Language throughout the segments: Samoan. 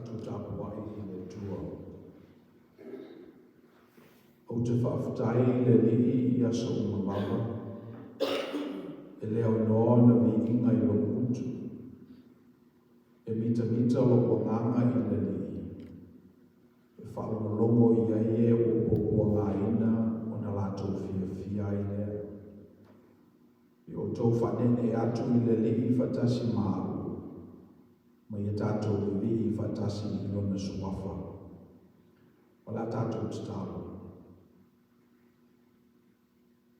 Tatou tapuai i le Atua. Ou te faafetai i le Alii i aso uma lava, e le aunoa ona viiga i lou gutu. E mitamita lou agaga i le Alii, e faalogologo i ai e ua puapuagaina ona latou fiafia ai lea. I outou faaneenee atu i le Alii faatasi ma a'u, ma ia tatou vivii faatasi i Lona Suafa. O le a tatou tatalo.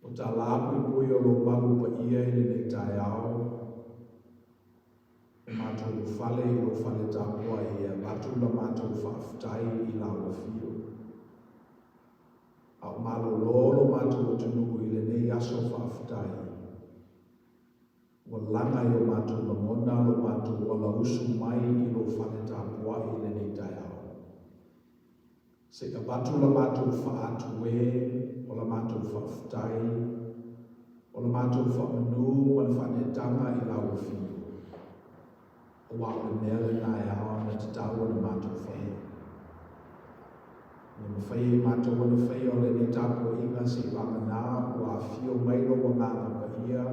O talā puipui o lou malu paia i lenei taeao, o matou ulufale i lou fale tapuai e avatu la matou faafetai i lau afio. A o malolo lo matou atunuu i lenei aso faafetai, ua laga i o matou lagona lo matou alausu mai i lou fale tapuai i lenei taeao. Se i avatu la matou faatuē o la matou faafetai, o la matou faamanu ma le faaneetaga i lau afio, aua o le mea lena e ao ona tatau ona matou faia. Ina mafai e matou ona faia o lenei tapuaiga seiavagana ua afio mai lou Agaga Paia,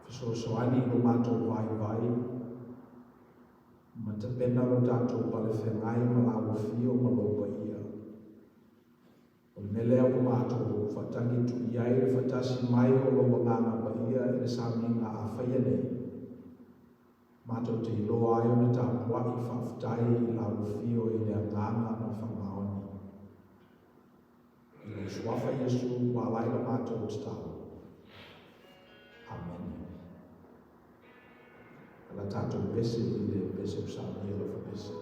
fesoasoani i lo matou vaivai, ma tapena lo tatou palefeagai ma lau afio ma lou paia. O le mea lea ua matou faatagi atu i ai le faatasi mai o lou Agaga Paia i le sauniga a faia nei, matou te iloa ai ona tapuai faafetai i lau afio i le agaga ma le faamaoni. I lou Suafa Iesu ua ala ai la matou tatalo. Amene. O la tatou pese i le pese o saunia lofa pese.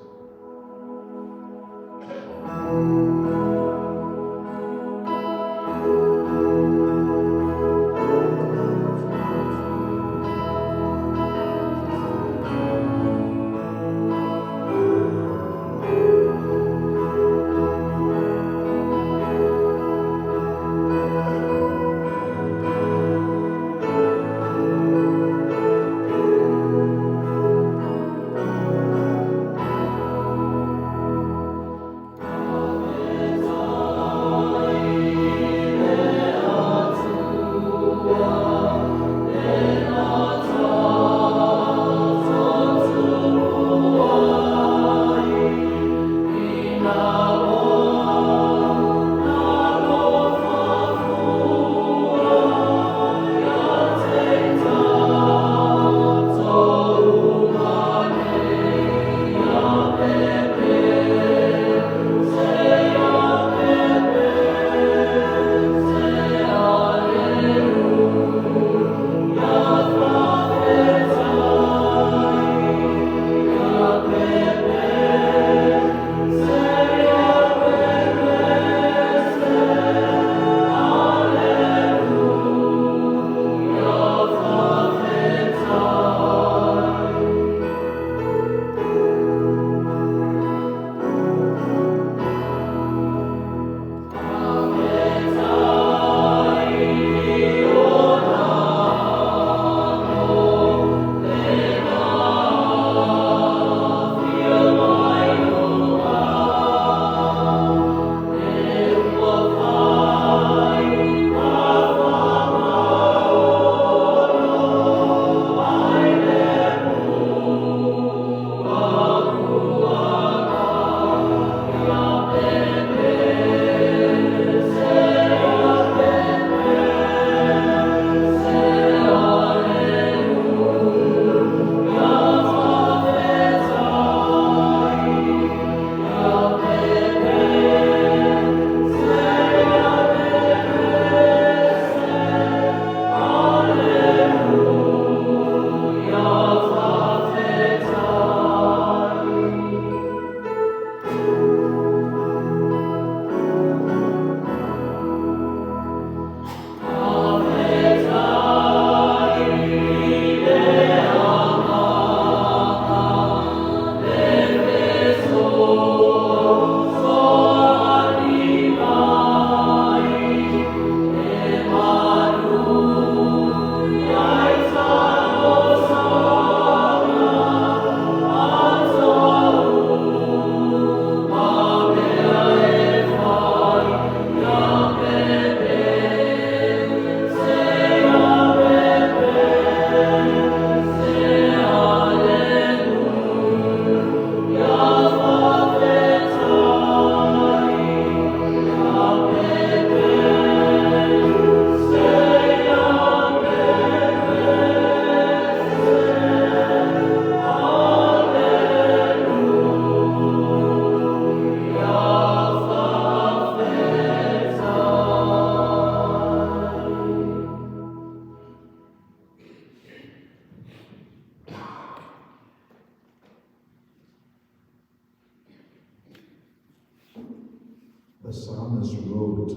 psalmist wrote,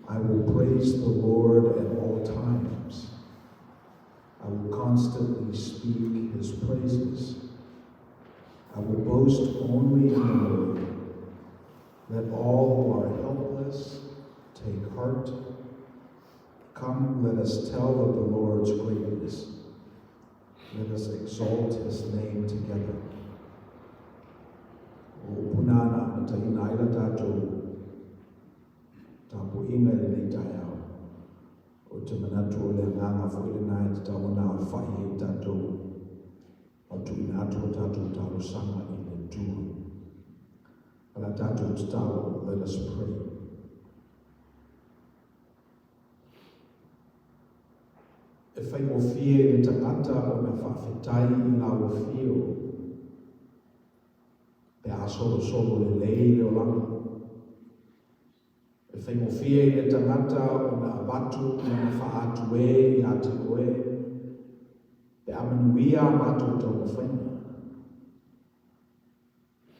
I will praise the Lord at all times. I will constantly speak his praises. I will boast only in the Lord. Let all who are helpless take heart. Come, let us tell of the Lord's greatness. Let us exalt his name together. O upu na na amataina ai la tatou tapuaiga i lenei taeao. Ou te manatu o le agaga foi lena e tatau ona aofai ai tatou ma tuuina atu a tatou talosaga i le Atua. O le a tatou tatalo, let us pray. E faigofie i le tagata ona faafetai i lau afio pe a solosolo lelei le olaga. E faigofie i le tagata ona avatu lana faaatu-e ia te oe pe a manuia a matou taumafaiga.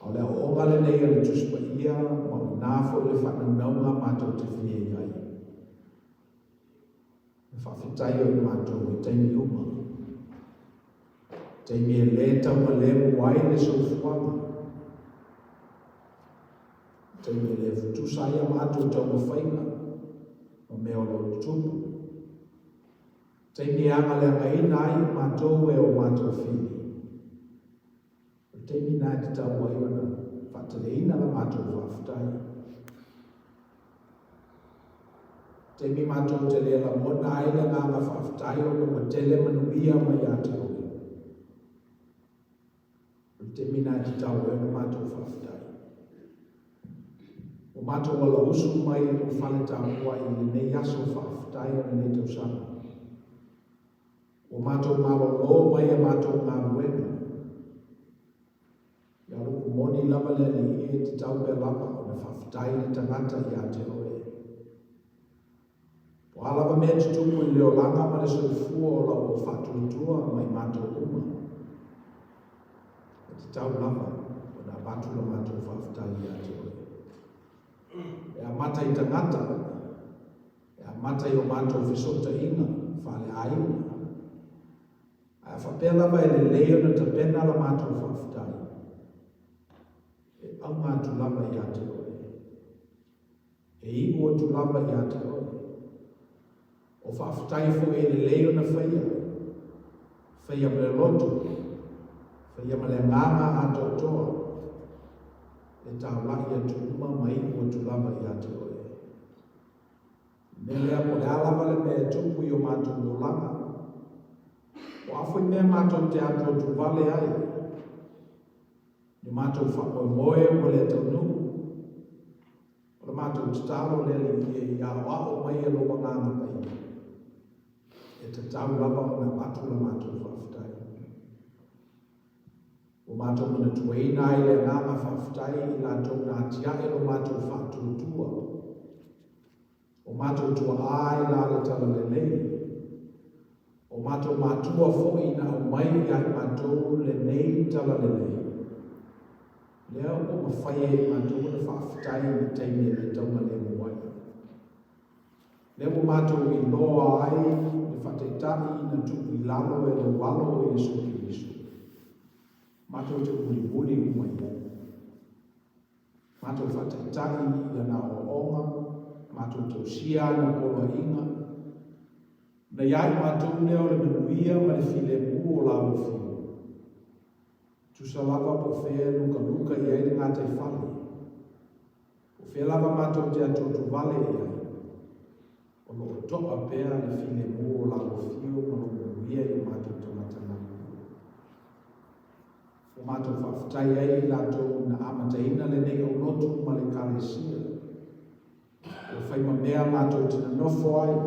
A o le aoaoga lenei a le Tusi Paia ma o lena foi le faanaunauga matou te fia i ai. E faafetai o i matou i taimi uma. Taimi e le taugalemu ai le soifuaga. Taimi e le tutusa ai a matou taumafaiga ma mea o lo o tutupu. Taimi e agaleagaina ai i matou e o matou fili. O le taimi lena e tatau ai ona faateleina la matou faafetai. Taimi matou te le lagona ai le agaga faafetai ona ua tele manuia mai ia te oe. O le taimi lena e tatau ai ona matou faafetai. Ua matou alausu mai i lou fale tapuai i lenei aso faafetai o lenei tausaga. Ua matou malolo mai a matou galuega. Ia o le upu moni lava le Alii e tatau pea lava ona faafetai le tagata ia te oe. Po o a lava mea tutupu i le olaga ma le soifua o lau au faatuatua ma i matou uma, e tatau lava ona avatu la matou faafetai ia te oe. E amata i tagata, E amata i o matou fesootaiga faaleaiga. Ae a faapea lava e lelei ona tapena la matou faafetai, e auga atu lava ia te oe. E iu atu lava ia te oe. O faafetai foi e lelei ona faia, faia ma le loto, faia ma le agaga atoatoa, e taulai atu uma ma iu atu lava ia te oe. Mea lea, po o le a lava le mea e tupu i o matou olaga, po o a foi mea matou te atuatuvale ai, ni matou faamoemoe ua le taunuu, o le matou tatalo le Alii e i aoao mai e lou Agaga Paia, e tatau lava ona avatu la matou faafetai. Ua matou manatuaina ai le agaga faafetai i latou na atiae lo matou faatuatua. O matou tuaa ai la le talalelei. O matou matua foi na aumai ia i matou lenei talalelei. Lea ua mafai ai e matou ona faafetai i le taimi e le taugalemu ai. Lea ua matou iloa ai le faataitai na tuu i lalo e lou Alo o Iesu Keriso. Matou te mulimuli uma i ai. Matou faataitai i ana aoaoga, matou tausia ana poloaiga, na ia i matou lea o le manuia ma le filemu o la ua fiu. Tusa lava po o fea e lukaluka i ai le gataifale, Po o fea lava matou te atuatuvale i ai, o lo o toa pea le filemu o lau afio ma lou manuia i o matou tagata galulue. Ua matou faafetai ai i latou na amataina lenei aulotu ma le Ekalesia. Ua fai ma mea matou te nonofo ai,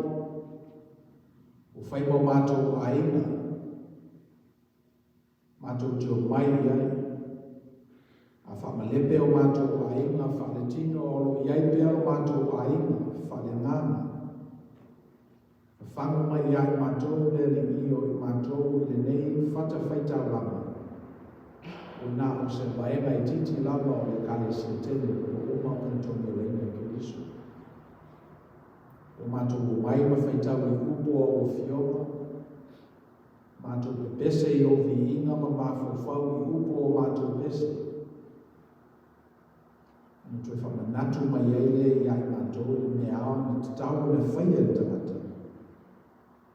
ua fai ma o matou aiga, Matou te omai i ai. A faamalepe o matou aiga faaletino o lo o i ai pea lo matou aiga faaleagaga. Fafagu mai ia i matou le Alii o i matou i lenei fatafaitaulaga, ua na o se vaega itiiti lava o le Ekalesia tele ua uma ona togiolaina e Keriso. Ua matou omai ma faitau i upu o au Afioga, matou pepese i ou viiga ma mafaufau i upu o matou pese, ona toe faamanatu mai ai lea ia i matou le mea ao na tatau ona faia e le tagata,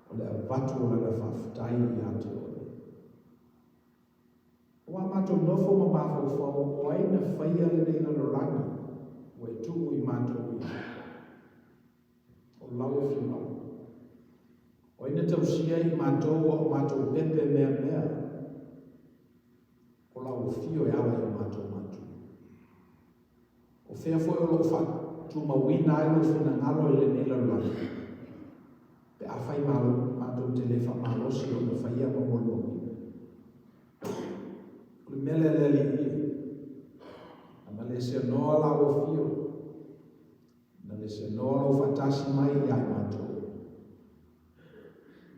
o le avatu o lana faafetai ia te oe. Aua matou nofo ma mafaufau o ai na faia lenei lalolagi ua e tuu i matou i ai. O lau Afioga, o ai na tausia i matou a o matou pepe meamea, o lau afio e ala i o matou matua. O fea foi o lo o faatumauina ai lou finagalo i lenei lalolagi, pe afai matou te le faamalosi ona faia ma molimauina. O le mea lea le Alii e, ana le seanoa lau afio, ana le seanoa lou faatasi mai ia i matou,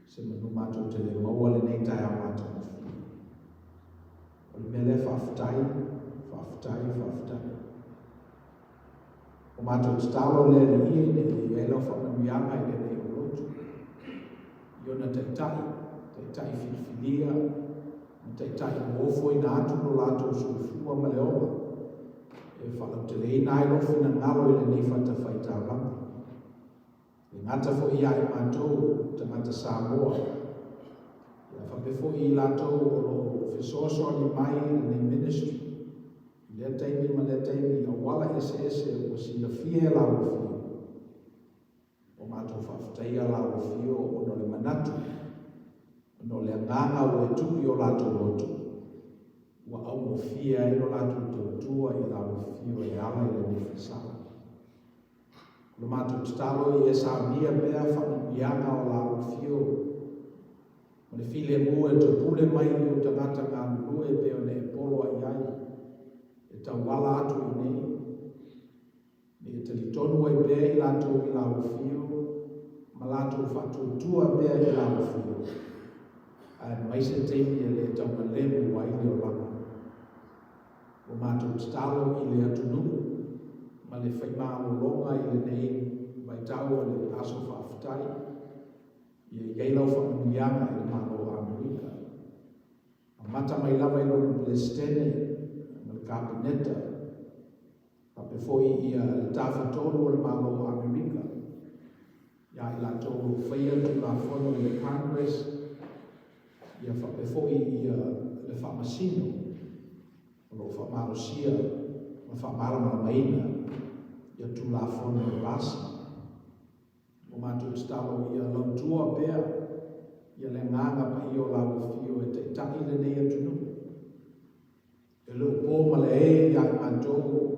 se manu matou te le maua lenei taeao matagofie. O le mea lea faafetai, faafetai, faafetai. O matou tatalo le Alii e, ina ia i ai lau faamanuiaga i lenei olotu, i ona taitai, taitai filifilia, ma taitai ua ofoina atu lo latou soifua ma le ola, e faalauteleina ai lou finagalo i lenei fatafaitaulaga. E gata foi ia i matou tagata Samoa, ia faapea foi i latou o lo o fesoasoani mai i lenei ministry, i lea taimi ma lea taimi i auala eseese ua silafia e lau Afio. Ua matou faafetaia lau Afio ona o le manatu, ona o le agaga ua e tuu i o latou loto, ua augofie ai lo latou tautua i lau Afio e ala i lenei falesala. O le matou tatalo ia e saunia pea faamanuiaga o lau Afio ma le filemu e topule mai i ou tagata galulue e pei ona e poloai ai e tauala atu i nei, ina ia talitonu ai pea i latou i lau Afio ma latou faatuatua pea i lau Afio, aemaise taimi e le taugalemu ai le olaga. Ua matou tatalo i le atunuu ma le faimalologa i lenei vaitau o le aso faafetai, ia i ai lau faamanuiaga i le Malo o Amerika. Amata mai lava i lona Peresetene ma le Kapeneta, faapea foi ia le Tafatolu o le Malo o Amerika, ia i latou o lo o faia Tulafono i le Congress, ia faapea foi ia le Faamasino o lo o faamalosia ma faamalamalamaina ia Tulafono e pasi. Ua matou tatalo ia lautua pea ia le agaga paia o lau Afio e taitai lenei atunuu. E le o po ma le e ia i matou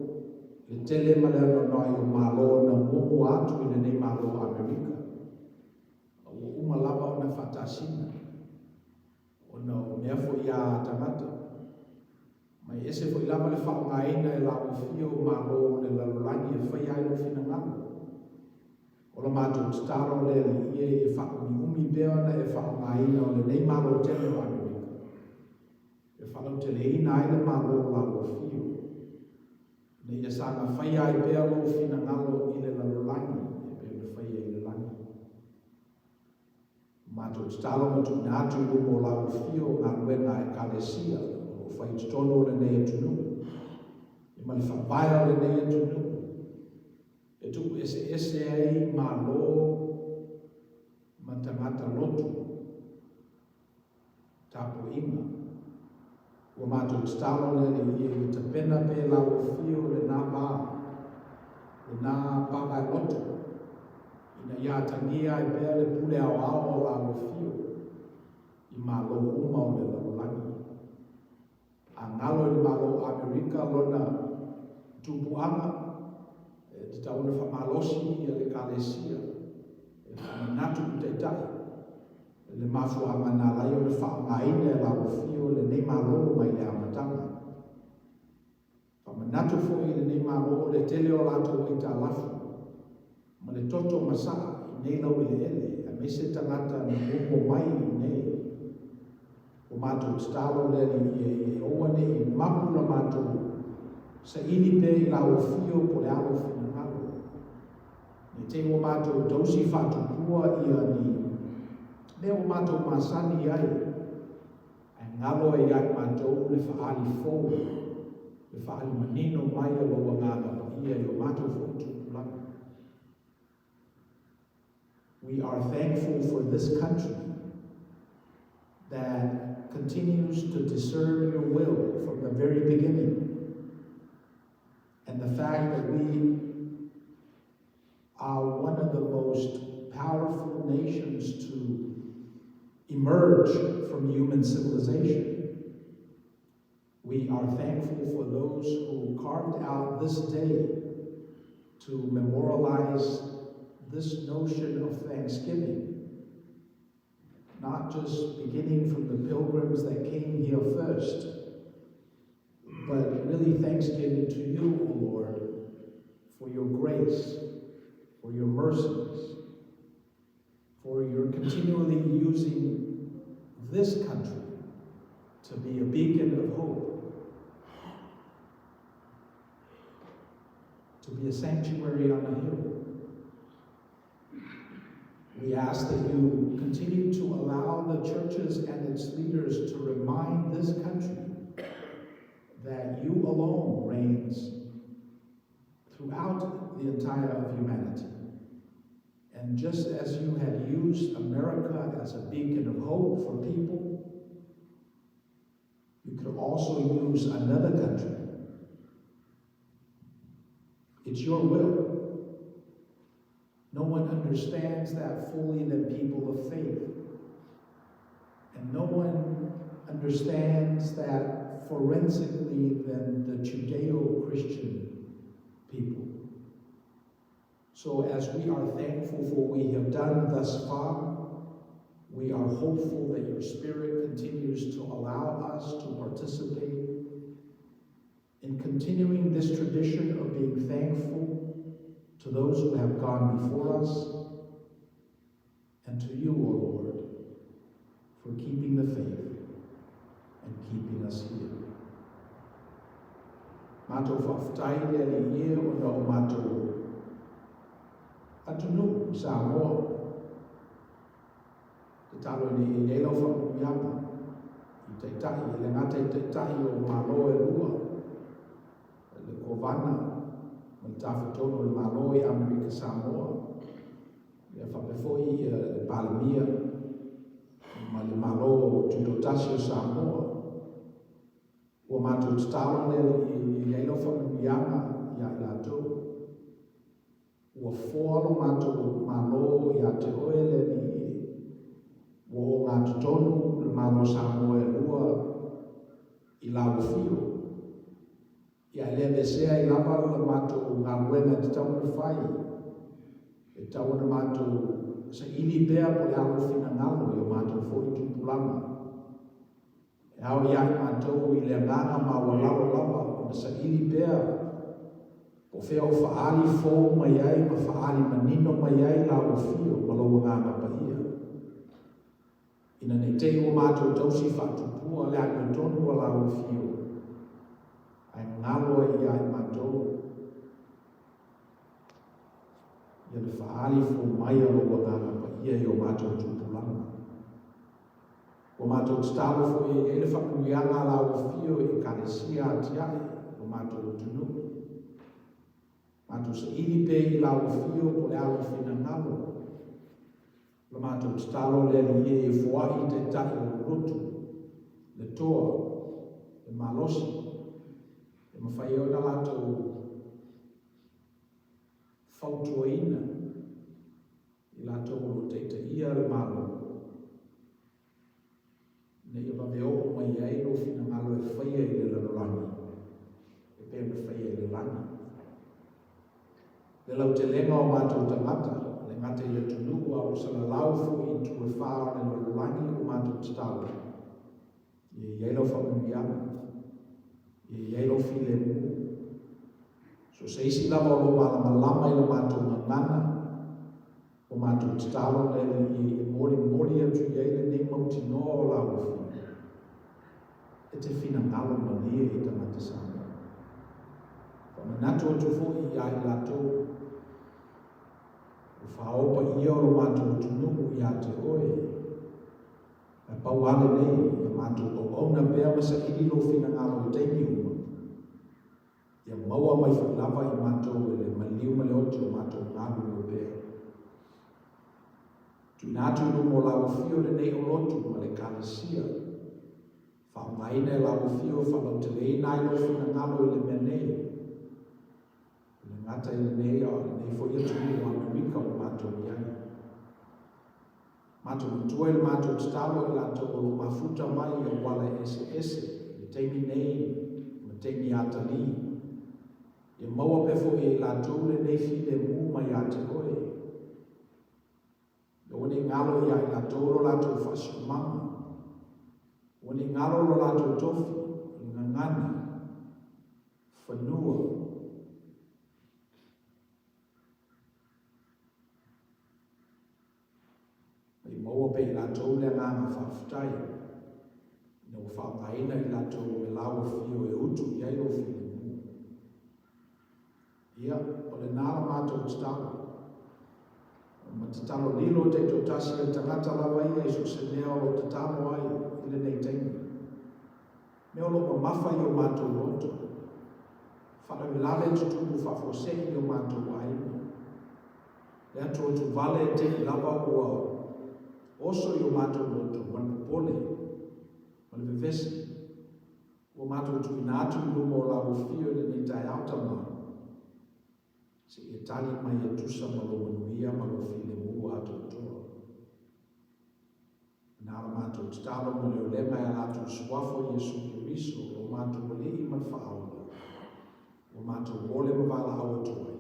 le tele ma le anoanoai o Malo na muamua atu i lenei Malo o Amerika, a ua uma lava ona faatasina ona o mea foi a tagata. Ma e ese foi lava le faaaogaina e lau Afio o Malo o le lalolagi e faia ai lou finagalo. O la matou tatalo le Alii e ia faaumiumi pea ona e faaaogaina o lenei Malo tele o Amerika e faalauteleina ai le Malo o lau Afio, ina ia saga faia ai pea lou finagalo i le lalolagi e pei ona faia i le lagi. Ua matou tatalo ma tuuina atu i luma o lau Afio galuega a Ekalesia o lo o fai i totonu o lenei atunuu, ia ma le faavae o lenei atunuu, e tuu eseese ai Malo ma tagata lotu. Tapuaiga. Ua matou tatalo le Alii e ia tapena pea lau afio lena va, lena pavaeloto, ina ia atagia ai pea le pule aoao o lau afio i Malo uma o le lalolagi. A galo i le Malo o Amerika lona tupuaga, e tatau ona faamalosi ia le Ekalesia e faamanatu i taitai le mafuaaga na ala ai ona faaaogaina e lau afio lenei Malo mai le amataga. Faamanatu foi i lenei Malo o le tele o latou aitalafu ma le toto masaa i nei laueleele aemaise tagata na muamua mai i nei. Ua matou tatalo le Alii e aua ne i mapu la matou Saili pea i lau afio po o le a lou finagalo. Ne i te i ua matou tausi faatupua ia ni mea ua matou masani ai, ae galo ai ia i matou le faaali fou, le faaali manino mai o lou Agaga Paia i o matou foi tupulaga. We are thankful for this country that continues to discern your will from the very beginning. And the fact that we are one of the most powerful nations to emerge from human civilization. We are thankful for those who carved out this day to memorialize this notion of thanksgiving, not just beginning from the pilgrims that came here first, but really thanksgiving to you, O Lord, for your grace, for your mercies, for your continually using this country to be a beacon of hope, to be a sanctuary on a hill. We ask that you continue to allow the churches and its leaders to remind this country that you alone reigns throughout the entire of humanity. And just as you had used America as a beacon of hope for people, you could also use another country. It's your will. No one understands that fully than people of faith. And no one understands that forensically than the Judeo-Christian people. So as we are thankful for what we have done thus far, we are hopeful that your Spirit continues to allow us to participate in continuing this tradition of being thankful to those who have gone before us and to you, O Lord, for keeping the faith and keeping us here. Matou faafetai le Alii e ona o matou atunuu Samoa. Tatalo ina ia i ai lau faamanuiaga i taitai, e le gata i taitai o Malo e lua, le Kovana ma le Tafatolu o le Malo i Amerika Samoa, ia faapea foi ia le Palemia ma le Malo Tutoatasi o Samoa. Ua matou tatalo le Alii e i ai lau faamanuiaga ia i latou. Ua foa lo matou Malo ia te oe le Alii e. Ua ogatotonu le Malo Samoa e lua i lau afio. Ia e le aveesea ai lava le matou galuega e tatau ona fai, e tatau ona matou saili pea po o le a lou finagalo i o matou foi tupulaga. E ao ia i matou i le agaga maualalo lava ona saili pea po o fea o faaali fou mai ai ma faaali manino mai ai lau afio ma lou Agaga Paia. Ina ne i te i ua matou tausi faatupua le amiotonu a lau afio, ae galo ai ia i matou ia le faaali fou mai a lou Agaga Paia i o matou tupulaga. Ua matou tatalo foi e i ai le faamanuiaga a lau afio i Ekalesia atiae o lo matou atunuu. Matou saili pea i lau afio po o le a lou finagalo. O le matou tatalo le Alii e foai i taitai o le lotu, le toa, le malosi, e mafai ai ona latou fautuaina i latou o lo o taitaia le Malo, ina ia vave oo mai ai lou finagalo e faia i le lalolagi e pei ona faia i le lagi. Le lautelega o matou tagata, le gata i le atunuu a o salalau foi i itu e fa o le lalolagi o matou tatalo, ia i ai lau faamanuiaga, ia i ai lou filemu. So o se isi lava o lo o malamalama i la matou gagana, ua matou tatalo le Alii e molimoli atu i ai lenei mautinoa o lau Afioga, e te finagalo malie i tagata Samoa. Manatu atu foi ia i latou ua faaō paia o lo matou atunuu ia te Oe. Ae pau lava lenei, ia matou auauna pea ma saili Lou finagalo i taimi uma, ia maua mai foi lava i matou e le maliu ma le oti o matou galulue pea. Tuuina atu i luma o Lau Afio lenei olotu ma le Ekalesia, faaaogaina e Lau Afio e faalauteleina ai Lou finagalo i le mea nei, e le gata i lenei a o lenei foi atunuu o Amerika ua matou i ai. Matou manatua i le matou tatalo i latou o lo o mafuta mai i auala eseese i le taimi nei ma taimi atalii. Ia maua pea foi e i latou lenei filemu mai ia te Oe. Aua ne i galo ia i latou lo latou faasiumaga. Aua ne i galo lo latou tofi, o le gagana, fanua. Ma i maua pea i latou le agaga faafetai, ina ua faaaogaina i latou e lau afio e utu i ai lou filemu. Ia, o lena la matou tatalo. Ma tatalo lilo taitoatasi a le tagata lava ia i so o se mea o lo o tatalo ai i lenei taimi. Mea o lo o mamafa i o matou loto. Faalavelave tutupu faafuasei i o matou aiga. Le atuatu vale e te'i lava ua oso i o matou loto ma le popole ma le vevesi ua matou tuuina atu i luma o lau Afio i lenei taeao Tama, seia tali mai e tusa ma lou manuia ma lou filemu atoatoa. Na la matou tatalo ma le olega e ala atu i le Suafa o Iesu Keriso, lo matou Alii ma le Faaola, ua matou ole ma valaau atu ai.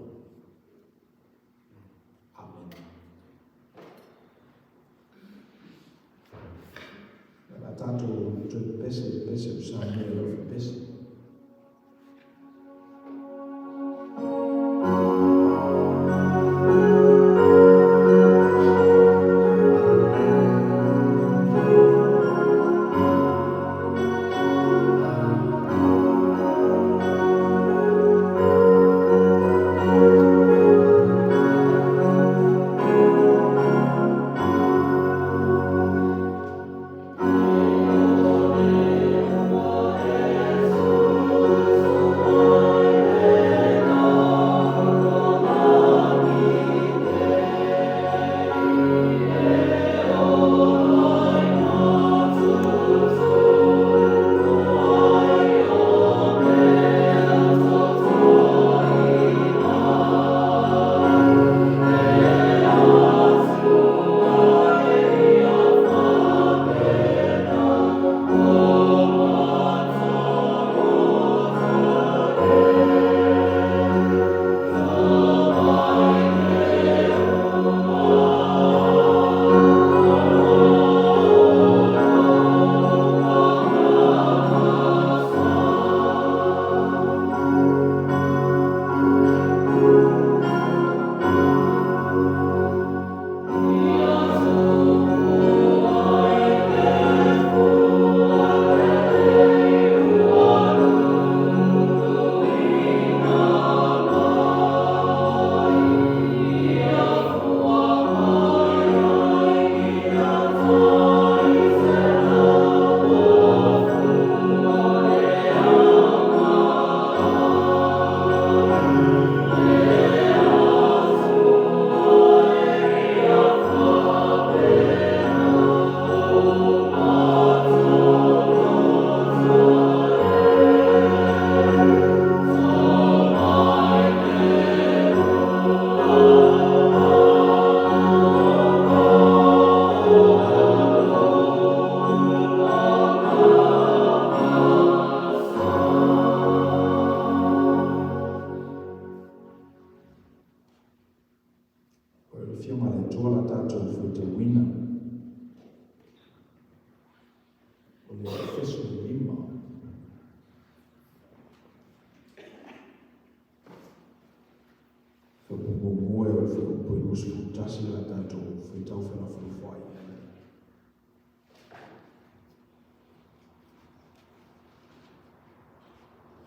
Amene. O le a tatou toe pepese i le pese o Samoa i lau pepese.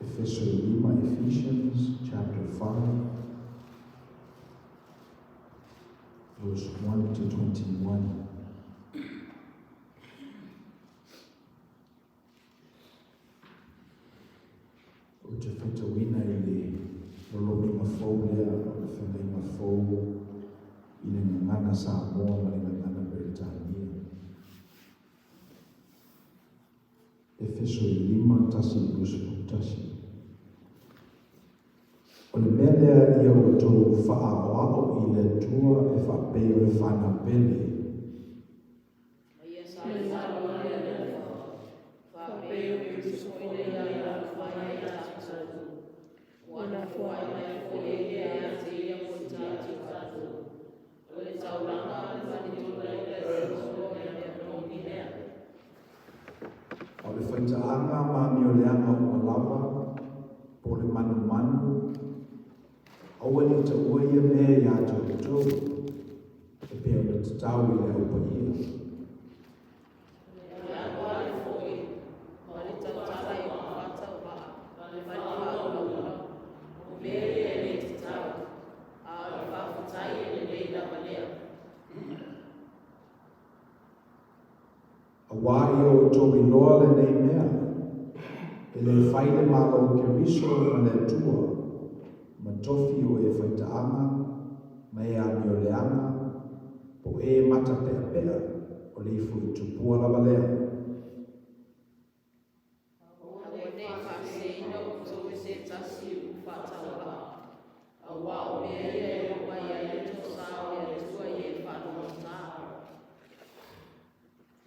Efeso e lima, Ephesians chapter 5, verse 1 to 21. Ou te faitauina i le lolomiga fou lea o le feagaiga fou i le gagana Samoa ma le gagana Peretania. Efeso e lima, tasi i le 21. O le mea lea ia outou faaoao i le Atua e faapei o le fanau pele. A o le faitaaga ma amioleaga uma lava, po o le manumanu, aua ne i taua ia mea iā te outou, e pei ona tatau i le Au Paia. Auā ia outou iloa lenei mea, e le fai le Malo o Keriso ma le Atua, ma tofi o e faitaaga, ma e amioleaga, po o e matapeapea, o le ifo i tupua lava lea. Aua nei faaseseina outou e se tasi i upu faatauvaa, auā o mea ia e oo mai ai le tosa o le Atua i e faalogotā.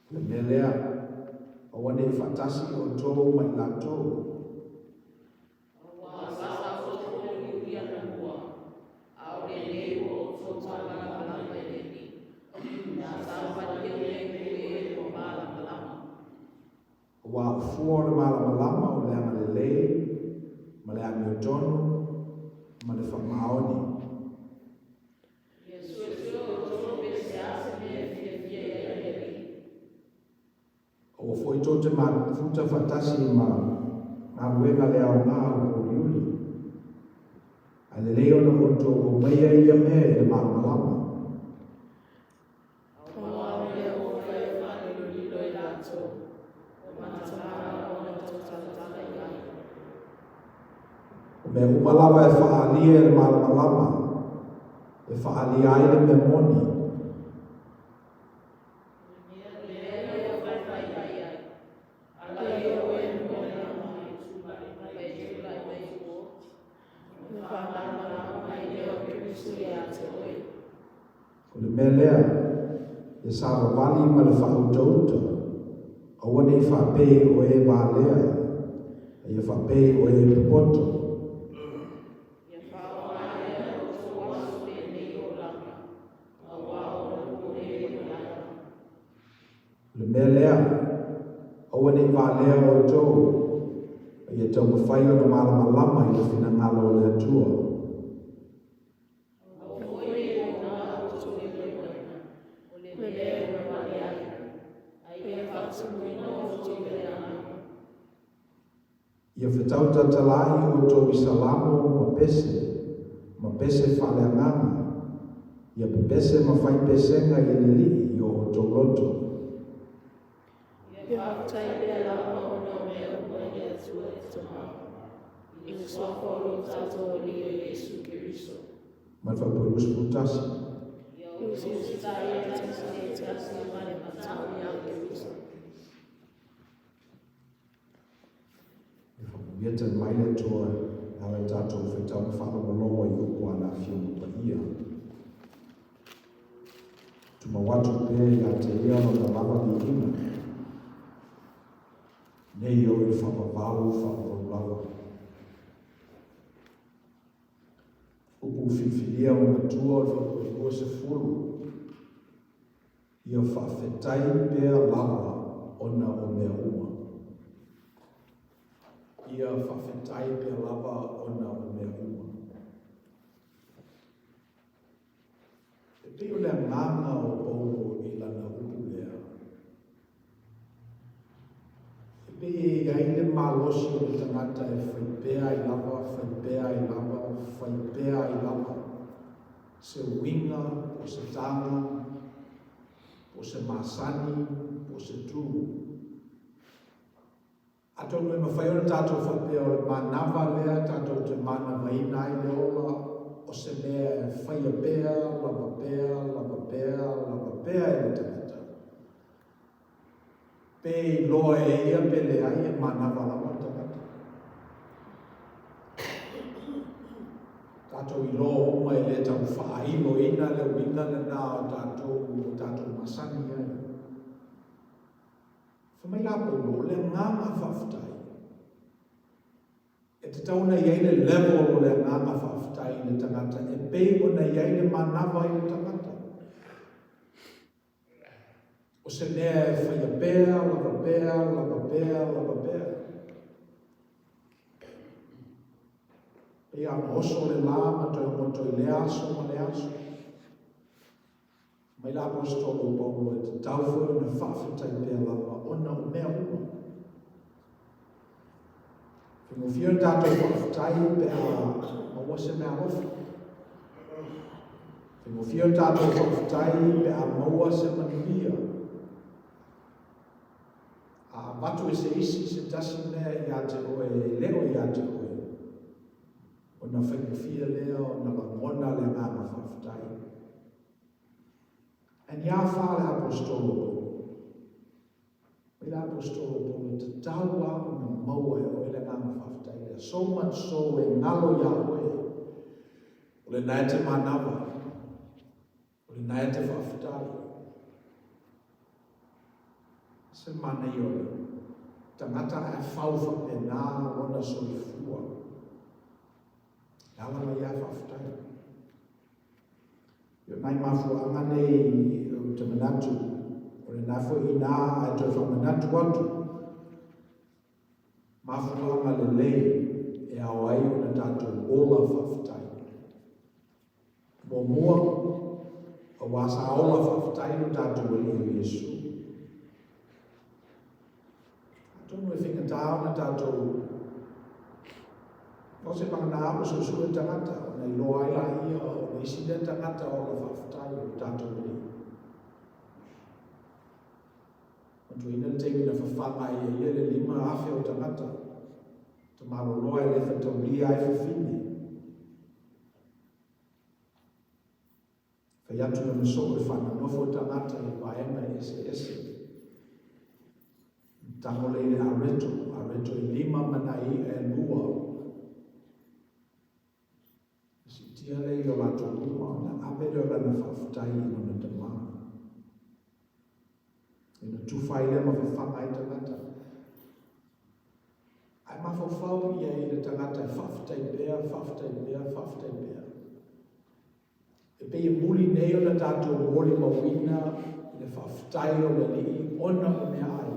O le mea lea, aua ne i faatasi outou ma i latou. Auā sa outou uliuli anamua, a o lenei ua outou malamalama i le Alii. Na sauvalia nei o e ua malamalama. Aua o fua o le malamalama o le agalelei ma le amiotonu ma le faamaoni. Ia suesue outou pe se a se mea e fiafia i ai le Alii. Aua foi tou te mafuta faatasi ma galuega le aoga o le pouliuli, ae lelei ona outou aumaia ia mea i le malamalama. Aua o lea ua fai e faalilolilo i latou, ua matamala ona tou tautala i ai. O mea uma lava e faaalia e le malamalama, e faaalia ai le mea moni. O le mea ia ua faifai ai, ala ia oe e moelama ma e tulai mai i tua, ona faamalamalama mai lea o Keriso ia te oe. O le mea lea, e savavali ma le faautauta, aua ne i faapei o e valea, a ia faapei o e popoto. Ia faaaoga ea outou aso lenei olaga, auā o ona po nei olaga. O le mea lea, aua ne i valea outou, a ia taumafai ona malamalama i le finagalo o le Atua. Aua foi ne i pōnā outou i le moena, o le mea e vale ai, a ia faatumuina outou i le agaga. Ia fetau tatalai outou i salamo ma pese, ma pese faaleagaga, ia pepese ma fai pesega i le Alii i o outou loto. Ia faafetai pea lava ona o mea uma i le Atua e Tama, i le suafa o lo tatou Alii o Iesu Keriso. Ma le faaupu e 21. Ia usitaia le tasi i le tasi ma le matau ia Keriso. E faamanuia tali mai le Atua e ala i tatou faitau ma faalogologo i upu a na Afioga Paia. Tumau atu pea ia te ia lona lava viiga, nei o i le faavavau faavavau lava. Upu filifilia ma matua o le faaupu e 20. Ia faafetai pea lava ona o mea uma. Ia faafetai pea lava ona o mea uma. E pei o le agaga o Paulo i lana upu lea, e pei e i ai le malamalama. malosi o le tagata e fai pea ai lava, fai pea ai lava, fai pea ai lava se uiga po o se taga po o se masani po o se tu. Atonu e mafai ona tatou faapea o le manava lea tatou te manavaina ai le ola o se mea e faia pea, lava pea, lava pea, lava pea e le tagata. Pe iloa e ia pe leai e manava lava le tagata. Tatou iloa uma e le tau faailoina le uiga lena o tatou o tatou masani ai. Fai mai la Paulo, o le agaga faafetai. E tatau ona i ai le level o le agaga faafetai i le tagata e pei ona i ai le manava i le tagata. O se mea e faia pea, lava pea, lava pea, lava pea. Pei a ona oso le la ma toe goto i lea aso ma lea aso. Mai le Aposetolo o Paulo e tatau foi ona faafetai pea lava ona o mea uma. Faigofie ona tatou faafetai pe a maua se meaalofa. Faigofie ona tatou faafetai pe a maua se manuia. A avatu e se isi se tasi mea ia te oe e le o ia te oe, ona faigofie lea ona lagona le agaga faafetai. Ae ni a fa le Aposetolo o Paulo? Mai le Aposetolo o Paulo, e tatau lava ona maua e oe le agaga faafetai lea. So much so e galo iā oe, o lena e te manava, o lena e te faafetai. Se manaia o le tagata ae fau faapena lona soifua. E ala mai lava faafetai. Ia nai mafuaaga nei ou te manatu, o lena foi inā ae toe faamanatu atu, mafuaaga lelei e ao ai ona tatou ola faafetai. Muamua, aua sa ola faafetai lo tatou Alii o Iesu. Atonu e faigata ona tatou o se vagana ua suesue tagata ona iloa ai laia o le isi lea tagata ola faafetai o tatou Alii. Manatuaina le taimi na fafaga ai e ia le 5,000 o tagata, tamaloloa e le faitaulia ai fafine. Fai atu lona soo e faanonofo tagata i vaega eseese. Tago lea i le areto, areto e lima ma nai i'a e lua. Siitia lea i o latou luma ona ave lea o lana faafetai i lona Tama. Ina tufa ai lea ma fafaga ai tagata. Ae mafaufau i ai le tagata e faafetai pea, faafetai pea, faafetai pea. E pei e muli nei ona tatou molimauina i le faafetai o le Alii ona o meaai.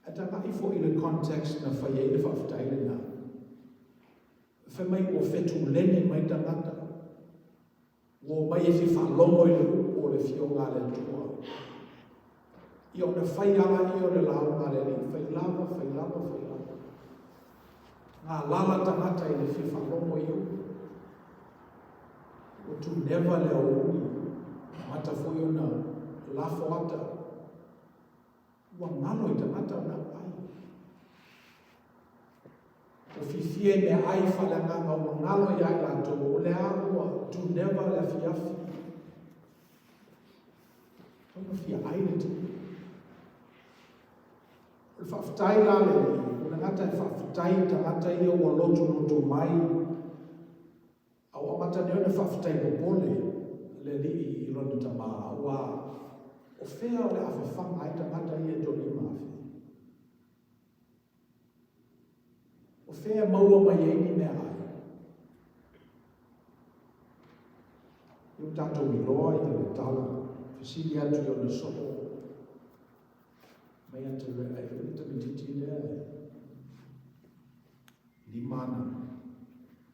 Ae tagai foi i le context na fai ai le faafetai lena. Fai mai ua fetuleni mai tagata, ua omai e fia faalogo i le upu o le Afioga a le Atua. Ia ona fai lava ia o le lauga a le Alii, fai lava, fai lava, fai lava. Galala tagata i le fia faalogo i upu. Ua tuneva le aoauli, amata foi ona lafo ata. Ua galo i tagata ona ai. Ua fiafia i meaai faaleagaga ua galo ia i latou, o le a ua tuneva le afiafi. Tauna fia ai le tino. O le faafetai la le Alii, o le gata e faafetai i tagata ia ua lotulotu mai, a ua amata nei ona faafetai popole le Alii i lona Tama, aua o fea o le a fafaga ai tagata ia e toalima afe? O fea e maua mai ai ni meaai? Ia ua tatou iloa ia le tala, fesili atu i ona soo, mai a te ai foi le tamaitiiti lea e lima ana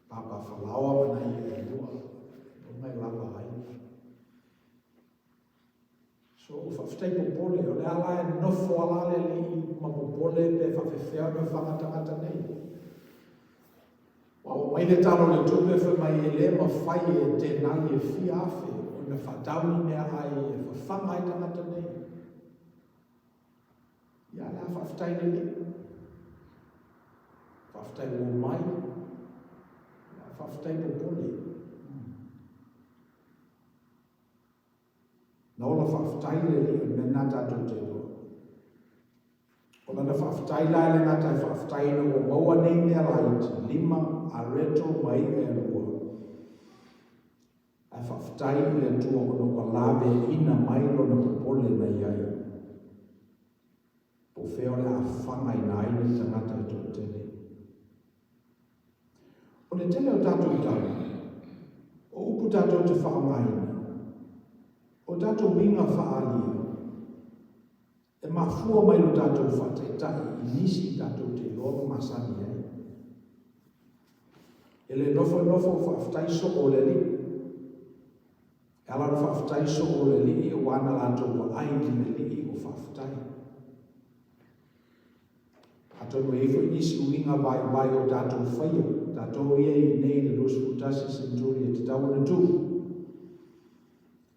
papa falaoa ma nai i'a e lua, e loma e lava ai. So faafetai popole, o le a la e nofo a la le alii ma popole pe faafefea ona faga tagata nei. Ua oo mai le Tala o le Tupe fai mai e le mafai e denali e fia afe ona faatau ni meaai e fafaga ai tagata nei. Ia o le a faafetai le Alii. Faafetai ua omai. Ia faafetai popole. Na ola faafetai le Alii o le mea lena tatou te iloa. O lana faafetai la e le gata e faafetai ina ua maua nei mea laiti, lima areto ma i'a e lua, ae faafetai i le Atua ona ua laveaiina mai lona popole na i ai. Po o fea o le a fagaina ai nei tagata e toatele. O le tele o tatou tala, o upu tatou te faaaogaina, o tatou uiga faaalia, e mafua mai lo tatou faataitai i nisi tatou te iloa ma masani ai. E le nofonofo o faafetai soo o le Alii. E ala ona faafetai soo o le Alii aua na latou vaai i le Alii o faafetai. Atonu e i ai foi nisi uiga vaivai o tatou faia, tatou ia i inei i le 21 senturi e tatau ona tuu.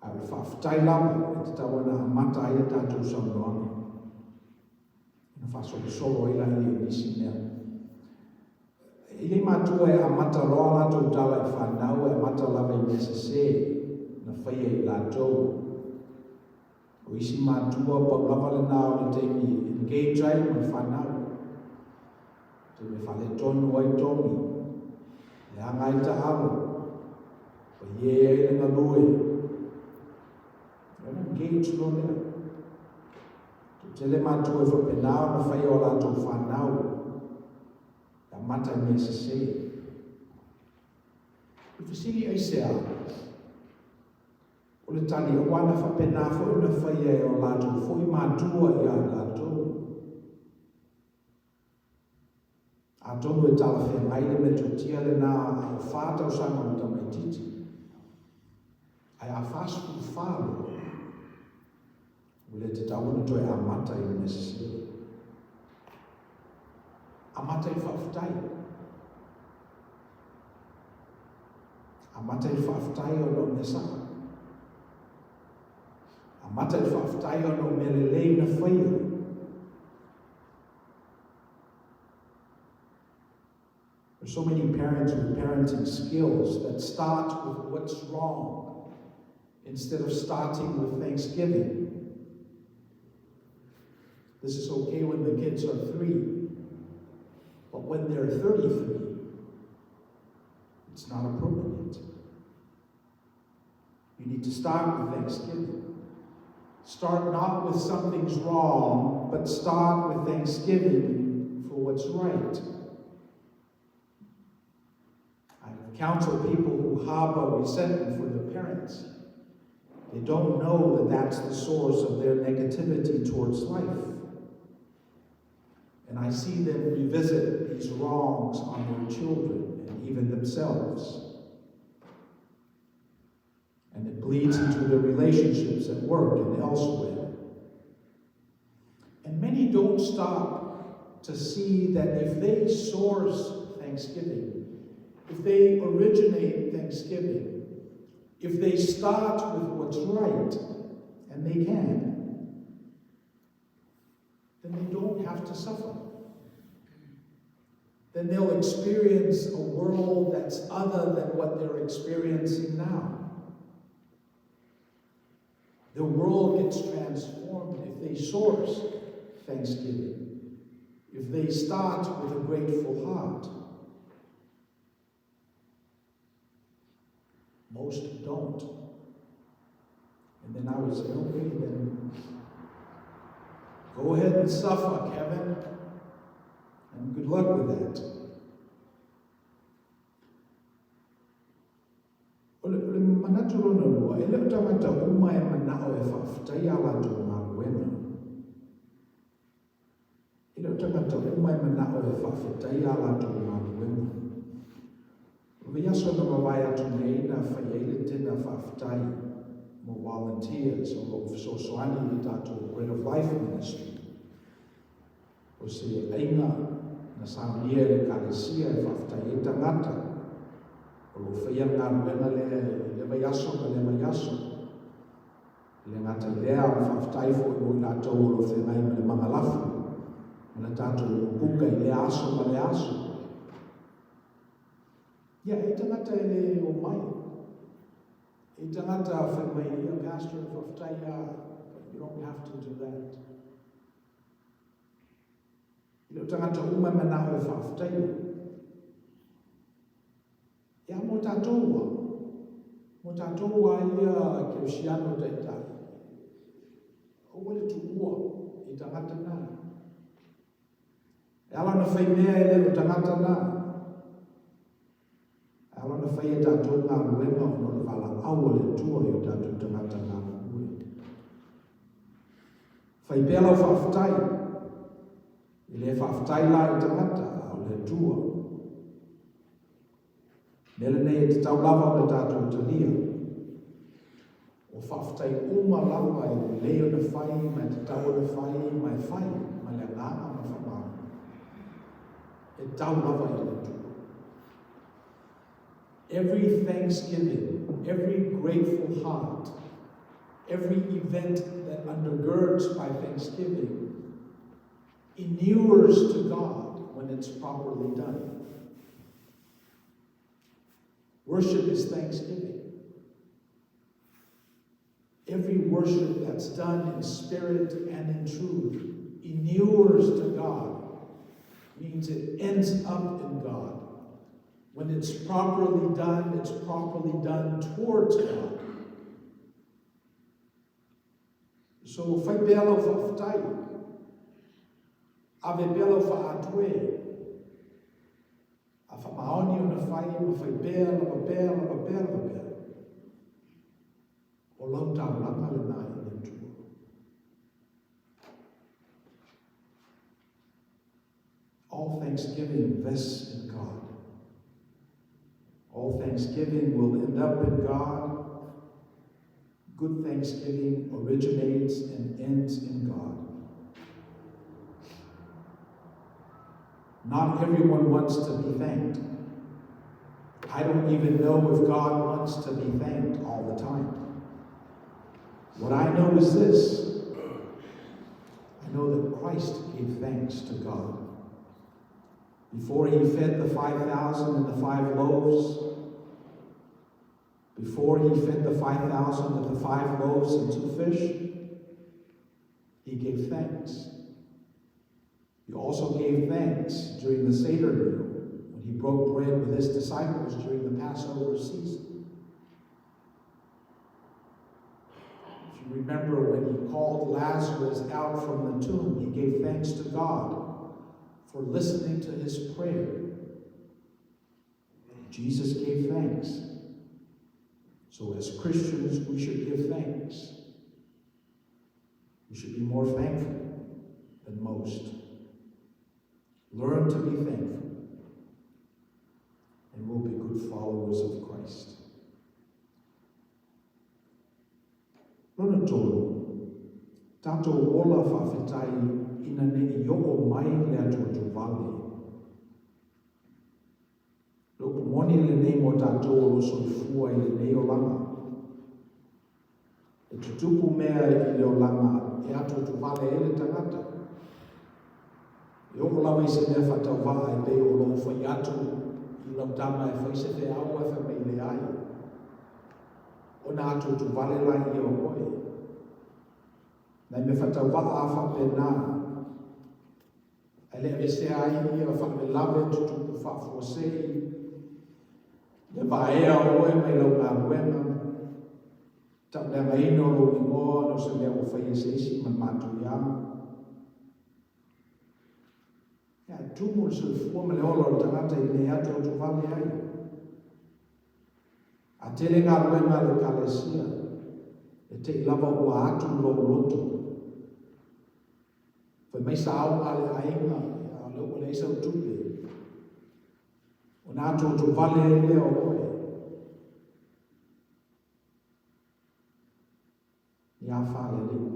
Ae o le faafetai lava e tatau ona amata ai a tatou saunoaga, ona faasolosolo ai laia i nisi mea. E i ai matua e amata loa a latou tala i fanau e amata lava i mea sese na faia i latou. O isi matua pau lava lena o le taimi e engage ai ma le fanau. Taimi e faaletonu ai togi, leaga ai taalo, paie ai le galue. Ona engage loa lea. Toatele matua e faapena ona faia o latou fanau e amata i mea sese. O le fesili aisea? O le tali, aua na faapena foi ona faia e o latou foi matua ia i latou. Atonu e talafeagai le metotia lena a o fa tausaga o le tamaitiiti, ae a 44 loa, ua le tatau ona toe amata i le mea sese. Amata i le faafetai. Amata i le faafetai ona o mea sao. Amata i le faafetai ona o mea lelei na faia. There's so many parents with parenting skills that start with what's wrong instead of starting with thanksgiving. This is okay when the kids are 3, but when they're 33, it's not appropriate. You need to start with thanksgiving. Start not with something's wrong, but start with thanksgiving for what's right. I've counseled people who harbor resentment for their parents. They don't know that that's the source of their negativity towards life. And I see them revisit these wrongs on their children and even themselves. And it bleeds into their relationships at work and elsewhere. And many don't stop to see that if they source thanksgiving, if they originate thanksgiving, if they start with what's right, and they can, then they don't have to suffer. Then they'll experience a world that's other than what they're experiencing now. The world gets transformed if they source thanksgiving, if they start with a grateful heart. Most don't. And then I would say, okay, then go ahead and suffer, Kevin. And good luck with that. O le manatu lona lua, e le o tagata uma e manao e faafetai a latou galuega. E le o tagata uma e manao e faafetai a latou galuega. O le vaiaso na mavae atu nei na fai ai le tena faafetai mo volunteers o lo o fesoasoani i le tatou Bread of Life Ministry. O se aiga na saunia e le Ekalesia e faafetai ai tagata o lo o faia le galuega lea i lea vaiaso ma lea vaiaso. E le gata i lea, o le faafetai foi mo i latou o lo o feagai ma le magalafu ma le tatou mukuka i lea aso ma lea aso. Ia, e i tagata e le omai. E i tagata fai mai, ia, Pastor, faafetai lava, but you don't have to do that. E le o tagata uma e manao e faafetaia. Ia, mo tatou lava. Mo tatou lava ia kerisiano taitai. Aua le tuua i tagata na. E ala ona fai mea e le o tagata na. E ala ona fai e tatou galuega ona o le valaau a le Atua i o tatou tagata galulue. Fai pea lau faafetai. E le faafetai la i tagata, a o le Atua. Mea lenei e tatau lava ona tatou talia. O faafetai uma lava e lelei ona fai ma e tatau ona fai ma e fai ma le agaga ma le faamaoni. E tau lava i le Atua. Every thanksgiving, every grateful heart, every event that undergirds by thanksgiving inures to God when it's properly done. Worship is thanksgiving. Every worship that's done in spirit and in truth inures to God, means it ends up in God. When it's properly done, it's properly done towards God. So fai pea lau faafetai. Ave pea lau faaatoe. A faamaoni ona fai ma fai pea, lava pea, lava pea, lava pea. O lau taulaga lena i le Atua. All thanksgiving vests in God. All thanksgiving will end up in God. Good thanksgiving originates and ends in God. Not everyone wants to be thanked. I don't even know if God wants to be thanked all the time. What I know is this I know that Christ gave thanks to God. Before he fed the 5,000 and the five loaves, before he fed the 5,000 with the five loaves and two fish, he gave thanks. He also gave thanks during the Seder meal when he broke bread with his disciples during the Passover season. If you remember when he called Lazarus out from the tomb, he gave thanks to God for listening to his prayer. Jesus gave thanks. So as Christians, we should give thanks. We should be more thankful than most. Learn to be thankful, and we'll be good followers of Christ. Lona tolu, tatou ola faafetai ina ne i oo mai le atuatuvale. Le upu moni lenei mo tatou o lo o soifua i lenei olaga. E tutupu mea i le olaga e atuatuvale ai le tagata. E oo lava i se mea faatauvaa e pei o lou fai atu i lau tama e fai se feau ae fai mai leai. Ona atuatuvale laia o oe. Nai mea faatauvaa a faapena. Ae le aveesea ai ia faalavelave tutupu faafuasei, le vaea o oe mai lau galuega, tauleagaina o lou igoa ona o se mea ua faia e se isi ma le matuia. Ia, e tumu le soifua ma le ola o le tagata i mea e atuatuvale ai. A tele galuega a le Ekalesia, e te i lava ua atu lou loto. Fai mai sa aoga a le aiga, a o lea ua leai sau tupe. Ona atuatuvale ai lea o oe. Ia faalealii.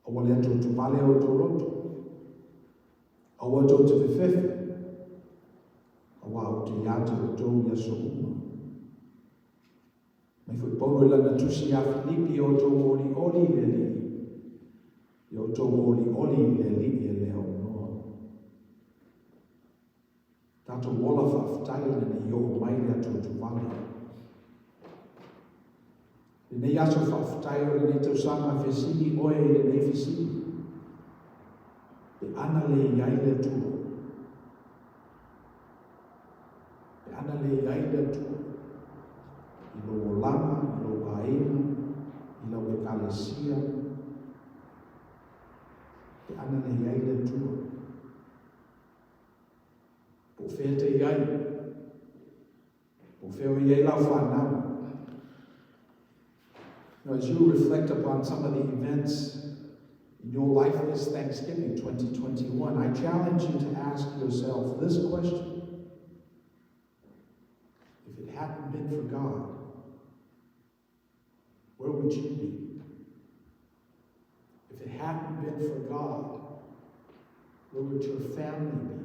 Aua le atuatuvale o outou loto. Aua tou te fefefe, auā ou te ia te outou i aso uma. Mai foi Paulo i lana tusi iā Filipi, Ia outou olioli i le Alii, ia outou olioli i le Alii e le aunoa. Tatou ola faafetai ina ne i oo mai le atuatuvale. Lenei aso faafetai o lenei tausaga fesili oe i lenei fesili. Pe ana le i ai le Atua. Pe ana le i ai le Atua. I lou olaga, i lou aiga, i lau ekalesia. Pe ana le i ai le Atua. Po o fea e te i ai? Po o fea o i ai lau whanau? As you reflect upon some of the events in your life this Thanksgiving 2021, I challenge you to ask yourself this question. If it hadn't been for God, where would you be? If it hadn't been for God, where would your family be?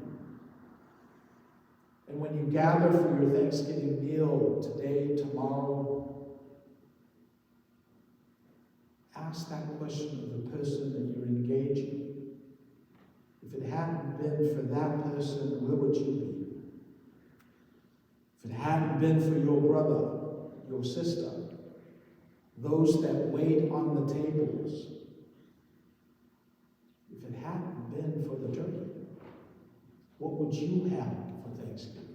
And when you gather for your Thanksgiving meal today, tomorrow, ask that question of the person that you're engaging. If it hadn't been for that person, where would you be? If it hadn't been for your brother, your sister, those that wait on the tables, if it hadn't been for the turkey, what would you have for Thanksgiving?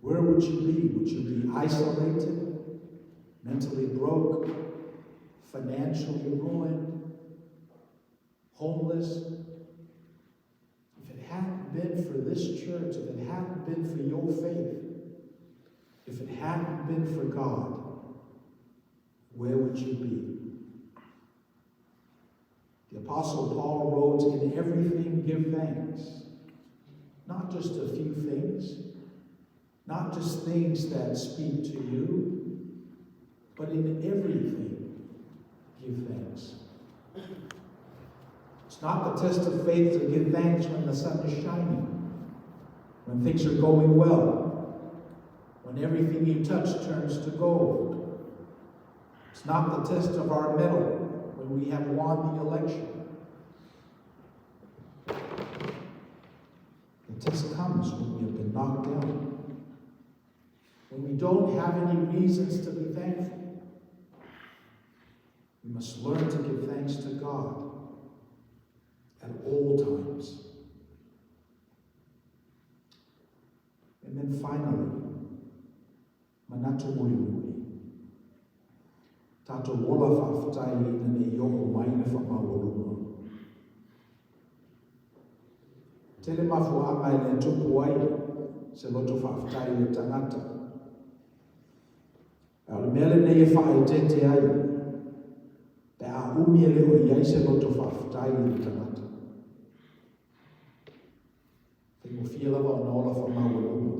Where would you be? Would you be isolated, mentally broke, financially ruined, homeless? If it hadn't been for this church, if it hadn't been for your faith, if it hadn't been for God, where would you be? The Apostle Paul wrote, In everything give thanks. Not just a few things, not just things that speak to you, but in everything give thanks. It's not the test of faith to give thanks when the sun is shining, when things are going well, when everything you touch turns to gold. It's not the test of our mettle when we have won the election. The test comes when we have been knocked down, when we don't have any reasons to be thankful. We must learn to give thanks to God at all times. And then finally, manatu mulimuli. Tatou ola faafetai ina ne i oo mai le faamaualuga. Tele mafuaaga e le tupu ai se loto faafetai i le tagata. A o le mea lenei e faaeteete ai, pe a umi e le o i ai se loto faafetai i le tagata. Faigofie lava ona ola faamaualuga.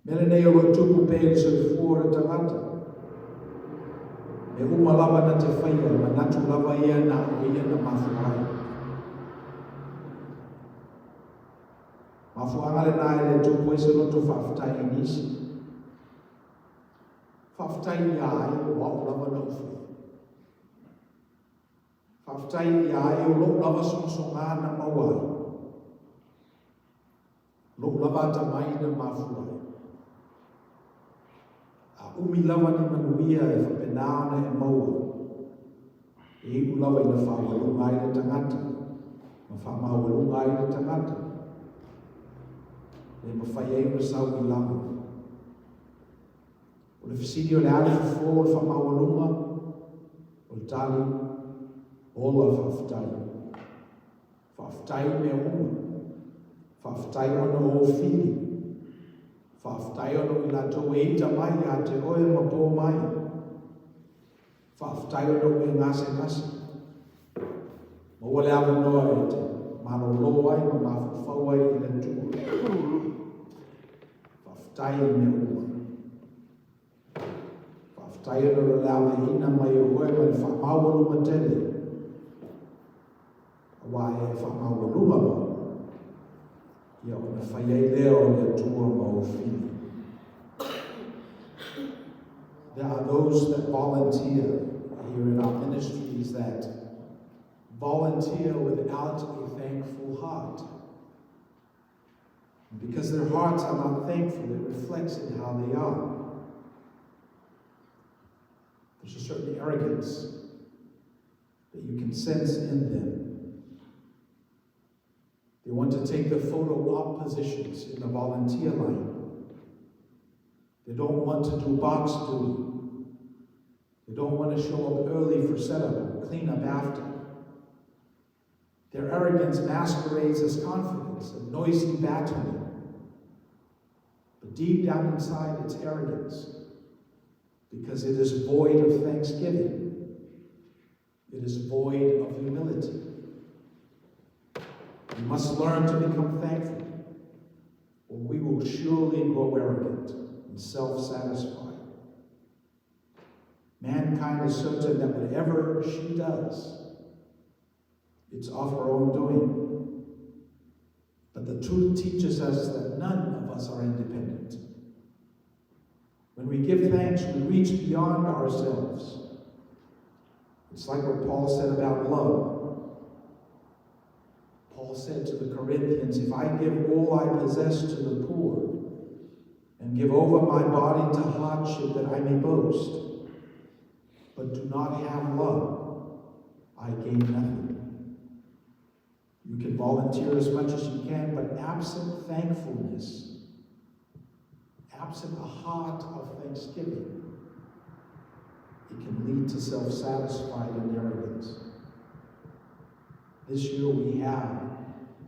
Mea lenei o lo o tupu pea i le soifua o le tagata. Mea uma lava na te faia, e manatu lava ia na o ia na mafua ai. Mafuaaga lenā e le tupu ai se loto faafetai i nisi. Faafetai ia ai o au lava na ou faia. Faafetai ia ai o lou lava sogasogā na maua ai. Lou lava atamai na mafua ai. A umi lava ni manuia e faapena ona e maua, e iu lava ina faaualuga ai le tagata, ma faamaualuga ai le tagata, le mafai ai ona sau i lalo. O le fesili o le a le fofo o le faamaualuga? O le tali, ola faafetai. Faafetai i mea uma. Faafetai ona o ou fili. Faafetai ona o i latou e ita mai ia te oe ma po mai. Faafetai ona ua e gasegase. Maua le avanoa e te malolo ai ma mafaufau ai i le Atua. Faafetai i mea uma. Faafetai ona o le aveina mai o oe mai le faamaualuga tele, aua e faamaualuga loa, ia ona fai ai lea o le Atua ma ou fili. There are those that volunteer here in our ministries that volunteer without a thankful heart. And because their hearts are not thankful, it reflects in how they are. There's a certain arrogance that you can sense in them. They want to take the photo op positions in the volunteer line. They don't want to do box duty. They don't want to show up early for setup or clean up after. Their arrogance masquerades as confidence and noisy battling. But deep down inside, it's arrogance because it is void of thanksgiving. It is void of humility. We must learn to become thankful, or we will surely grow arrogant and self-satisfied. Mankind is certain that whatever she does, it's of her own doing. But the truth teaches us that none of us are independent. When we give thanks, we reach beyond ourselves. It's like what Paul said about love. Paul said to the Corinthians, If I give all I possess to the poor and give over my body to hardship that I may boast, but do not have love, I gain nothing. You can volunteer as much as you can, but absent thankfulness, absent a heart of thanksgiving, it can lead to self-satisfied and arrogance. This year we have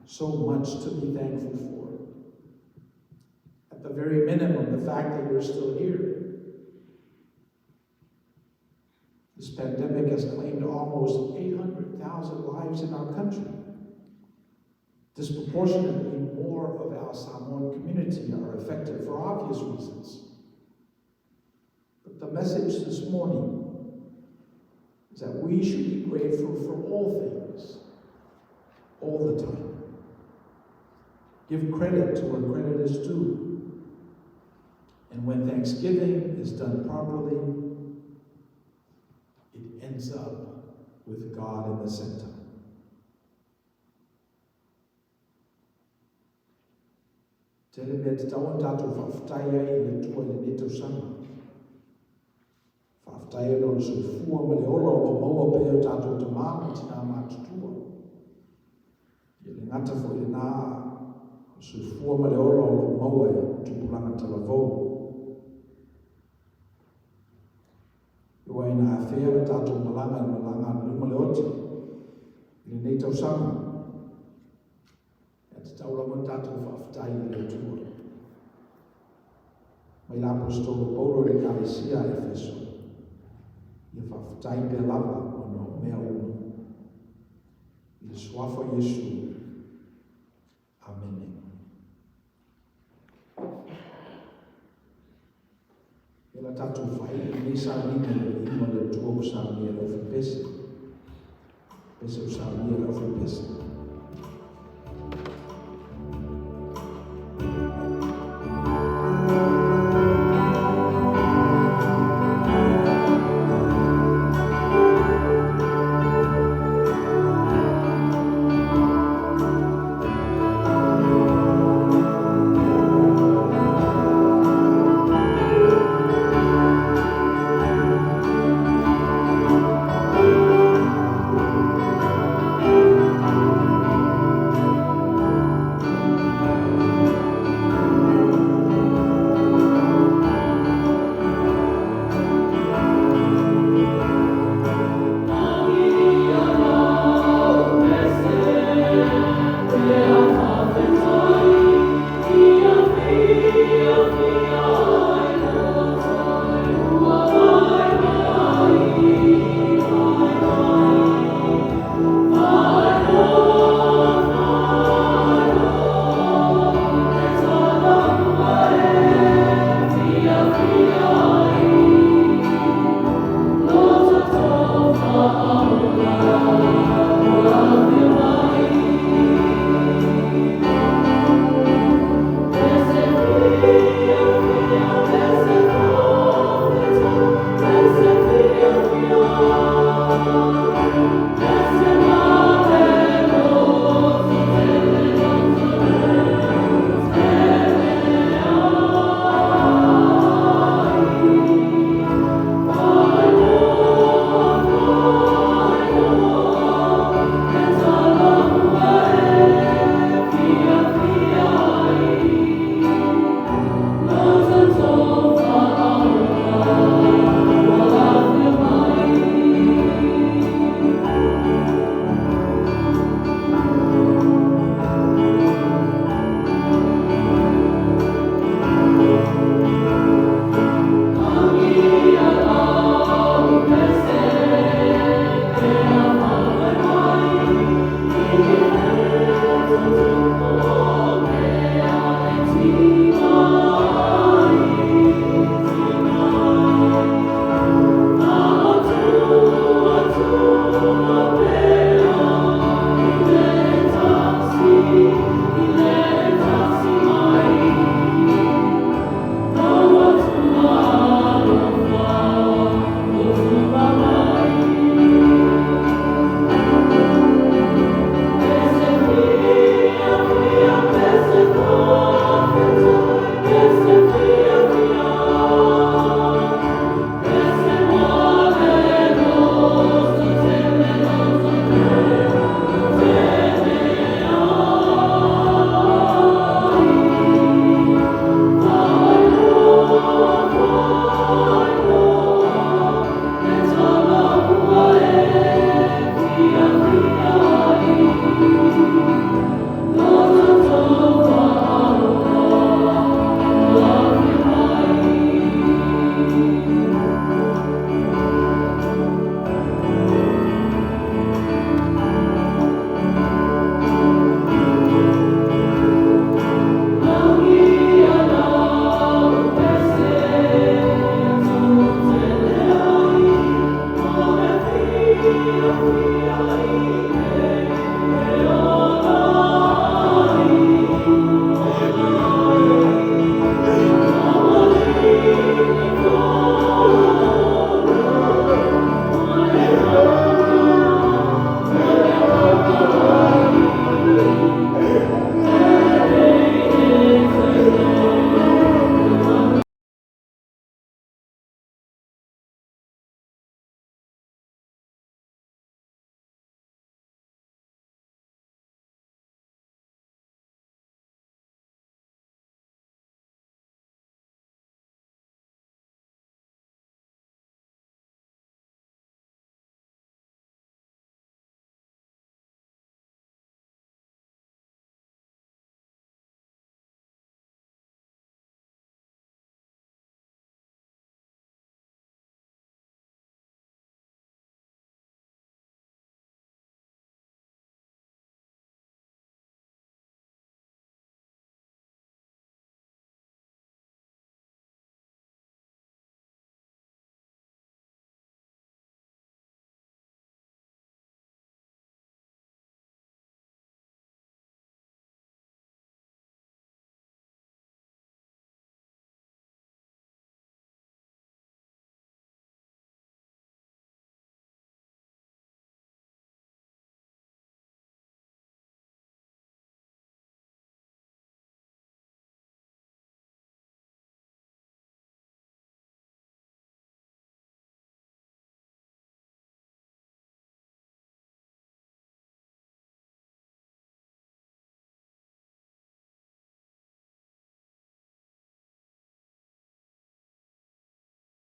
so much to be thankful for. At the very minimum, the fact that you're still here. This pandemic has claimed almost 800,000 lives in our country. Disproportionately more of our Samoan community are affected for obvious reasons. But the message this morning is that we should be grateful for all things, all the time. Give credit to where credit is due. And when thanksgiving is done properly, it ends up with God in the center. Tele mea tatau ona tatou faafetai ai i le Atua i lenei tausaga. Faafetai ona o le soifua ma le ola o lo o maua pea e o tatou tamā ma tinā matutua. Ia le gata foi lenā o le soifua ma le ola o lo o maua e tupulaga talavou. Ua ina afea le tatou malaga i le malaga a luma le oti i lenei tausaga. E tatau lava ona tatou faafetai i le Atua. Mai le Aposetolo Paulo i le Ekalesia a Efeso, ia faafetai pea lava ona o mea uma. I le suafa o Iesu. Amene. Ia la tatou fai lenei sauniga i le viiga o le Atua ua saunia e le aufai pese. Pese ua saunia e le aufai pese.